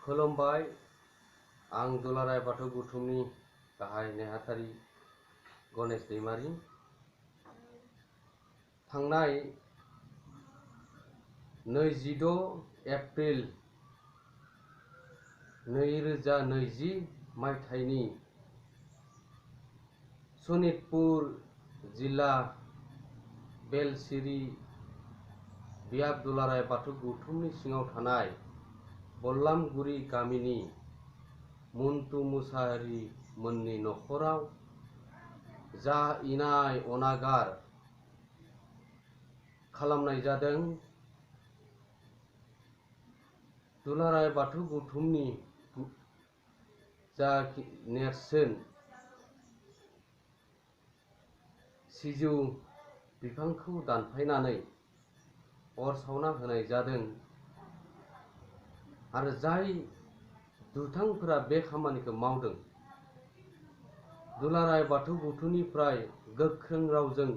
खुलुमबाय। आं दुलाराय बाथौ गौथुमनि गाहाय नेहाथारि गणेश दैमारी। थांनाय 26 एप्रिल 2020 मायथाइनि सनितपुर जिल्ला बेलसिरि बियाब दुलाराय बाथौ गौथुमनि सिङाव थानाय बल्लामगुरि गामिनि मन्टु मुसाहारि मोननि नखराव जा इनाय अनागार खालामनाय जादों, दुलाराय बाथौ गौथुमनि जा नेरसोन सिजौ बिफांखौ दानफायनानै अर सावना होनाय जादों आरो जाय दुथांफोरा बे खामानिखौ मावदों, दुलाराय बाथौ गौथुमनिफ्राय गोख्रों रावजों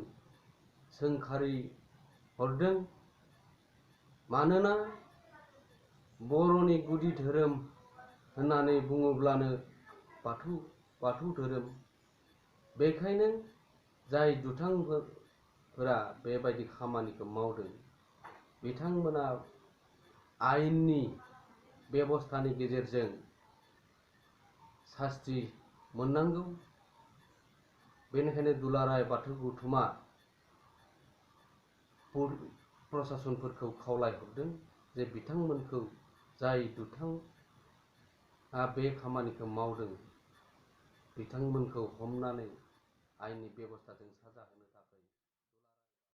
सोंखारि हरदों। मानोना बर'नि गुदि धोरोम होननानै बुङोब्लानो बाथौ धोरोम। बेखायनो जाय दुथांफोरा बेबायदि खामानिखौ मावदों, बिथांमोना आयेननि बेबस्थानि गेजेरजों सास्ति मोननांगौ। बेनिखायनो दुलाराय बाथौ गौथुमा प्रशासनफोरखौ खावलायहरदों जे बिथांमोनखौ जाय दुथाङा बे खामानिखौ मावदों, बिथांमोनखौ हमनानै आयेननि बेबस्थाजों साजा होनो